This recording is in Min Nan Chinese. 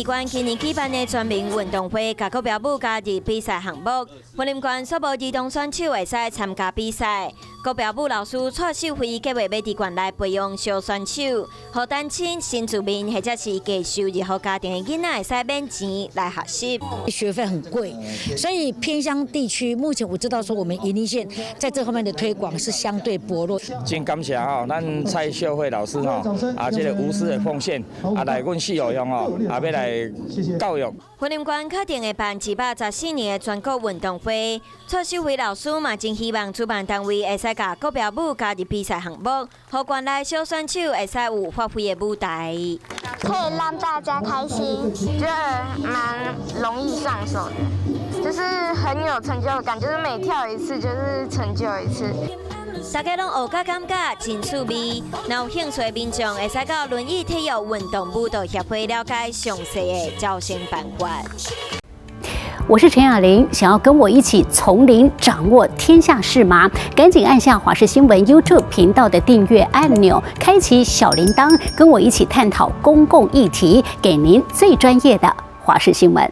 縣今年舉辦的全民運動會，共國標舞加入比賽項目。雲林縣所無兒童選手會使參加比賽。國標舞老師蔡秀慧計劃欲佇縣內培養小選手，予單親、新住民或者是低收入戶家庭的囡仔會使免錢來學習。學費很貴，所以偏鄉地區目前我知道說，我們雲林縣在這方面的推廣是相對薄弱。真感謝吼，咱蔡秀慧老師吼，啊，這个無私的奉獻，啊，來阮四合鄉吼，啊，欲來教育。雲林縣確定會辦114年的全國運動會，蔡秀慧老師嘛真希望主辦單位會使共國標舞加入比賽項目，予縣內小選手會使有發揮的舞台。可以讓大家開心，覺得蠻容易上手的，就是很有成就感，就是每跳一次就是成就一次。大家攏學甲感覺真趣味，若有興趣的民眾會使到輪椅體育運動舞蹈協會了解詳細的招生辦法。我是陳雅玲，想要跟我一起從零掌握天下事嗎？趕緊按下華視新聞 YouTube 頻道的訂閱按鈕，開啟小鈴鐺，跟我一起探討公共議題，給您最專業的華視新聞。